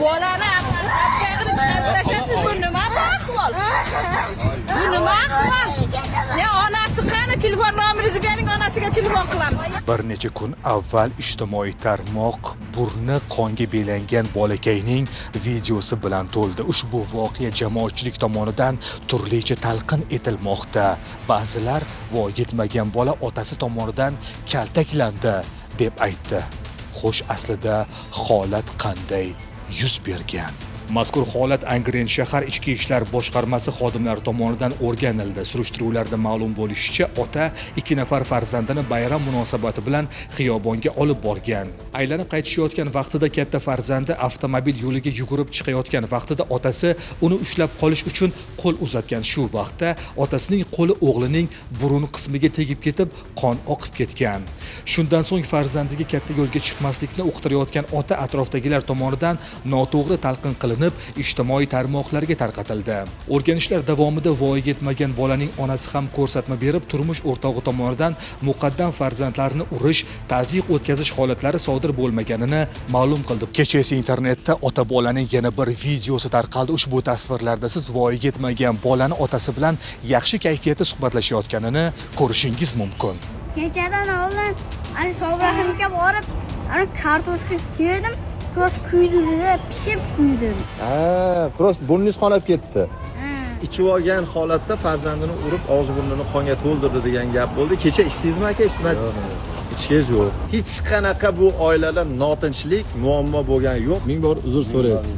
Bolani apkagini chiqarib tashlabsiz. Bu nima bu ahvol? Bu nima ahvol? Ya onasi qani? Telefon nomeringizni bering, onasiga telefon qilamiz. Bir necha kun avval ijtimoiy tarmoq burni qonga belangan bolakayning videosi bilan to'ldi. Ushbu voqea jamoatchilik tomonidan turlicha talqin etilmoqda. Ba'zilar voyaga yetmagan bola otasi tomonidan kaltaklandi deb aytdi. Xo'sh, aslida holat qanday yuz bergan? Mazkur holat Angren shahar ichki ishlar boshqarmasi xodimlari tomonidan o'rganildi. Surishtiruvlarda ma'lum bo'lishicha, ota ikki nafar farzandini bayram munosabati bilan xiyobonga olib borgan. Aylanib qaytishayotgan vaqtida katta farzandi avtomobil yo'liga yugurib chiqayotgan vaqtida otasi uni ushlab qolish uchun qo'l uzatgan. Shu vaqtda otasining qo'li o'g'lining burun qismiga tegib ketib, qon oqib ketgan. Shundan so'ng farzandiga katta yo'lga chiqmaslikni uqtirayotgan ota atrofdagilar tomonidan noto'g'ri talqin qilinib, ijtimoiy tarmoqlarga tarqatildi. O'rganishlar davomida voyaga yetmagan bolaning onasi ham ko'rsatma berib, turmush o'rtog'i tomonidan muqaddam farzandlarini urish, tazyiq o'tkazish holatlari sodir bo'lmaganini ma'lum qildi. Kecha esa internetda ota bolaning yana bir videosi tarqaldi. Ushbu tasvirlarda siz voyaga yetmagan bolani otasi bilan yaxshi kayfiyatda suhbatlashayotganini ko'rishingiz mumkin. Kechadan oldin ana Shobrahimga borib, ana kartoshka terdim, просто kuydirdi, pishib kuydirdi. Ha, просто burningiz qonab ketdi. Ha. Ichib olgan holatda farzandini urib, og'iz burnini qonga to'ldirdi degan gap bo'ldi. Kecha ichdingizmi, aka, ichmadingizmi? Ichgangiz yo'q. Hech qanaqa bu oilada notinchlik, muammo bo'lgani yo'q. Ming bor uzr so'raysiz.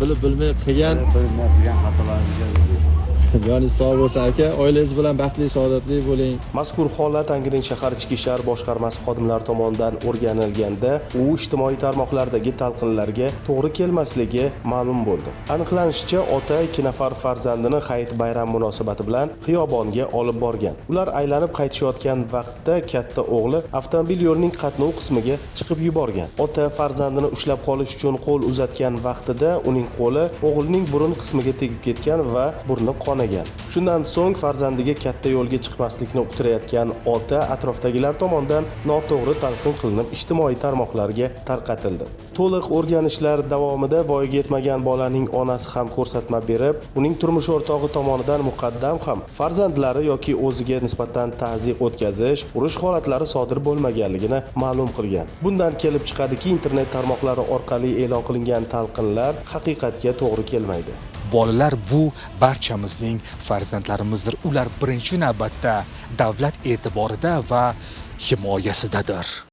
Bilib bilmay qilgan Bilmay qilgan xatolarimizga uzr. Joningiz sog' bo'lsin, aka. Oilangiz bilan baxtli, saodatli bo'ling. Mazkur holat Angren shahar ichki ishlar boshqarmasi xodimlari tomonidan o'rganilganda, u ijtimoiy tarmoqlardagi talqinlarga to'g'ri kelmasligi ma'lum bo'ldi. Aniqlanishicha, ota ikki nafar farzandini hayit bayram munosabati bilan xiyobonga olib borgan. Ular aylanib qaytishayotgan vaqtda katta o'g'li avtomobil yo'lining qatnov qismiga chiqib yuborgan. Ota farzandini ushlab qolish uchun qo'l uzatgan vaqtida uning qo'li o'g'lining burun qismiga tegib ketgan va burni qonagan. Shundan so'ng farzandiga katta yo'lga chiqmaslikni uqtirayotgan ota atrofdagilar tomonidan noto'g'ri talqin qilinib, ijtimoiy tarmoqlarga tarqatildi. To'liq o'rganishlar davomida voyaga yetmagan bolaning onasi ham ko'rsatma berib, uning turmush o'rtog'i tomonidan muqaddam ham farzandlari yoki o'ziga nisbatan ta'ziq o'tkazish, urish holatlari sodir bo'lmaganligini ma'lum qilgan. Bundan kelib chiqadiki, internet tarmoqlari orqali e'lon qilingan talqinlar haqiqatga to'g'ri kelmaydi. Bolalar bu barchamizning farzandlarimizdir. Ular birinchi navbatda davlat e'tiborida va himoyasidadir.